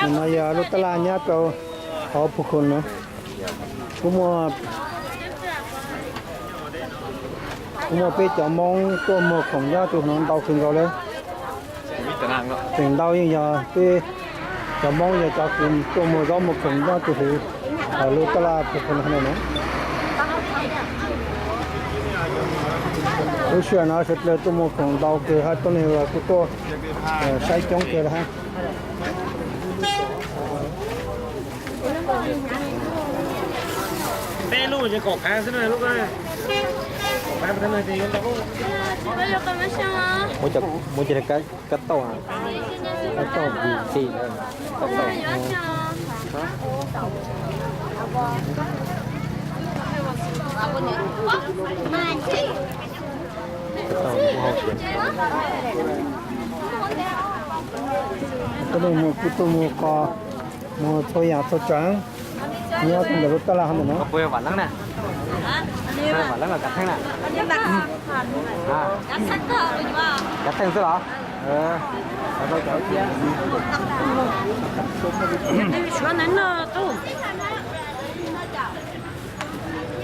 No yog lub tab laj nyob rau hauv Phu Khoom no. Kuj muaj, kuj muaj peb cov Hmoob tuaj muag khoom nyob rau no ntau kawg nkaus li. Tseem ntau yeej yog peb cov Hmoob yog cov kws tuaj muag zaub muag khoom nyob rau hauv lub tab laj Phu Khoom no na. Lub sij hawm no sawv daws tuaj muag khoom ntau kawg hab tuab neeg los kuj tuaj saib coob kawg li hab. Peb lub ces kaum phav xwb na, lub kaum phav. Muab cov, muab cov kab tauj, kab tauj vis tis, kab tauj. Tuaj muag, kuj tuaj muag qos, muag txhua yam txhua tsav nyob rau ntawm lub tab laj hov ntawm no. Vam Leeb na, Vam Leeb los Kav Theej na? Kav Theej xwb los?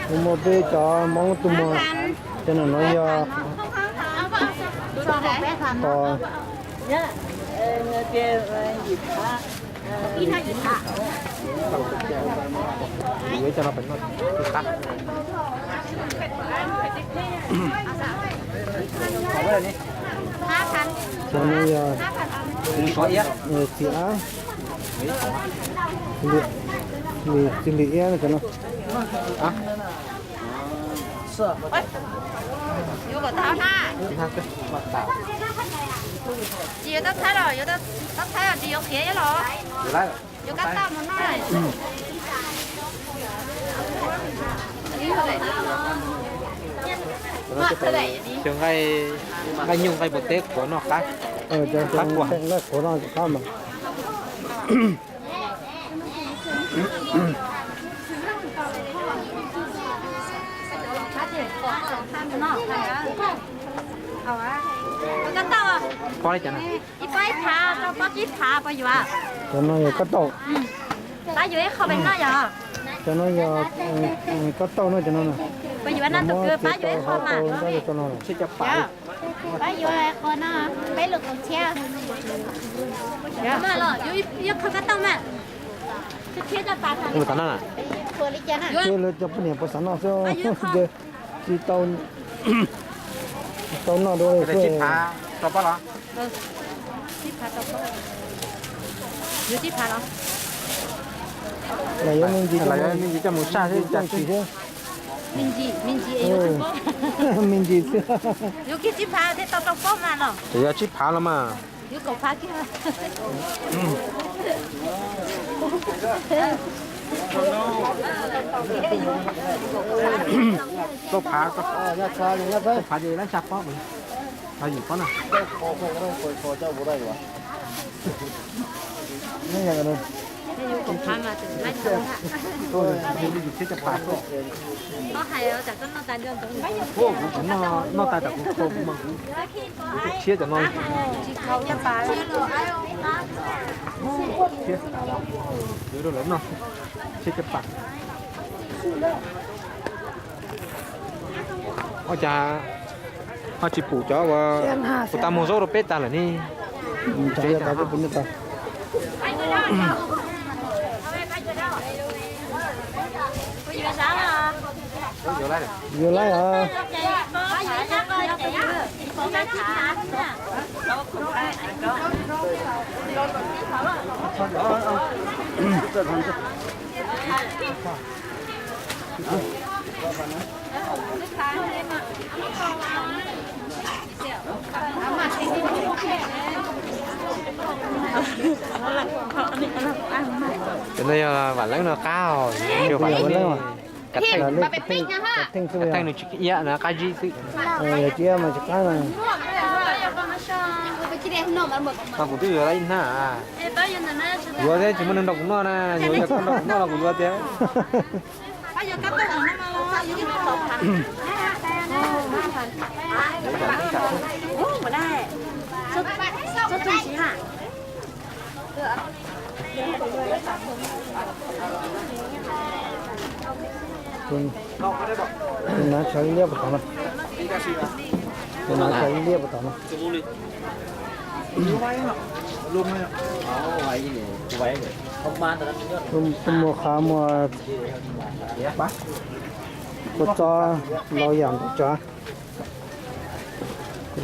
Kuj muaj peb cov Hmoob tuaj muag, cov no no yog qos. Cov no yog txiv ab, txiv li iab no cov no. Tsis yuav tau thaib los, tau thaib los tsis yuav qhiav los? Yuav kab tauj mus noj. Xyov nqaij nyuj nqaij npua teb qhuav noj qab, qab kuas. Nqaij qhuav noj qab mas. Pob li cas na? Ib pob ib phav, rau pob tsib phav puas yuav? Cov no yog kab tauj. Pab yuav ib qho pem no yog? Cov no yog kab tauj no, cov no. Puas yuav no tus kwv, pab yuav ib qho mas. Pab yuav qhov no, peb lus kaum txhiab. Ib qho kab tauj mas. Ua li cas na? Lawv cov poj niam puas xav noj xwb, tsis tau, tsis tau noj dua li. Tsib phav rau pob los? Yuav tsib phav los? Los yuav me ntsis, los yuav me ntsis coj mus saj xwb, coj mus saj xwb. Me ntsis, me ntsis es yuav tsib pob. Me ntsis xwb. Yuav kiag tsib phav thiaj tau rau pob mas los. Ces yuav tsib phav los mas. Yuav kaum phav kiag. Rau phav, rau phav ces lab xya pob, yim pob na. Noj tas tam kuv, kuv mas kuv, kuv tshiab cov no. Yuav rau lawv noj tshiab caj pas. Ua cas ho tsis pum cov uas kuv tau muag zaub rau peb tas lawm ne? Yuav laij os. Cov no yog vam leeb no qab os, yog vam leeb. Kav theej, kav theej nws tsis iab na, qab zib xwb. Tsis iab mas tsis qab na. Mas kuv twb yuav lawm ib hnab. Yuav thiab tsis muaj neeg nrog kuv noj na, yuav yog koj nrog kuv noj los kuv yuav thiab. Tus nav tshav liab puas tom no? Tus nav tshav liab puas tom no? Tus muag qhav muag kua txob los yam ntau tsav.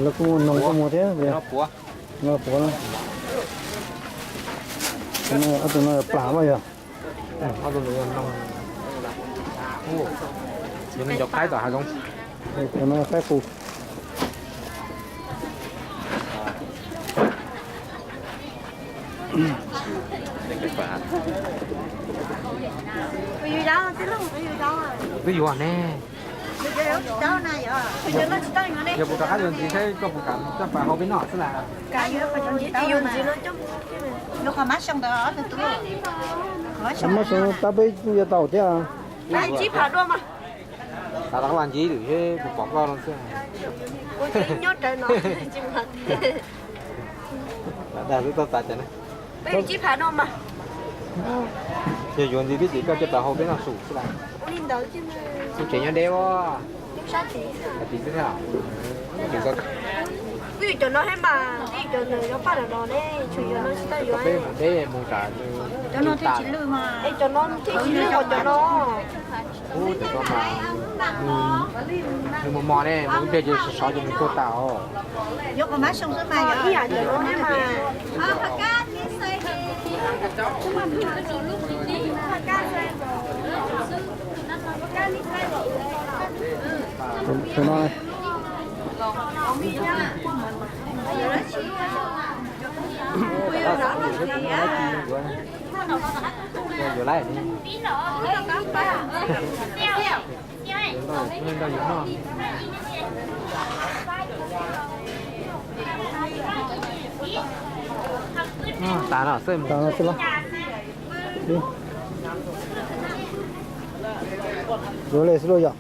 Lawv kuj muag noog kuj muag thiab. No puav no. Ob tug no plam mas yog. Ob tug no yog noog. Yog neeg cov qaib tom hav zoov. Tus no qaib qus. Twb yuav ne. Yog puas rov qab yuav ntxiv thiab koj puas kam coj pas hau peb noj xwb las? Maj xyoo tab peb yuav tau thiab. Xav rov qab los ntxiv lwm thiab puas pom koj no xwb. Dag xwb txhob txav cas na. Yog yuav ntxiv twb ces koj coj pas hau peb noj su xwb las. Kuv tsev nyob deb ua. Tim xwb thiab. Peb mus deb mus tas. Cov no thiaj tsis lwj os cov no. Ub, cov no mas nws mos mos ne, mus ib pliag ces sov sov ces nws tuag tas os. Yuav kom mab xyoo xwb mas, ib yam cov no ne mas. Tus no ne. Yuav lawm. Tas no xwb los. Yuav li xwb lauj yom.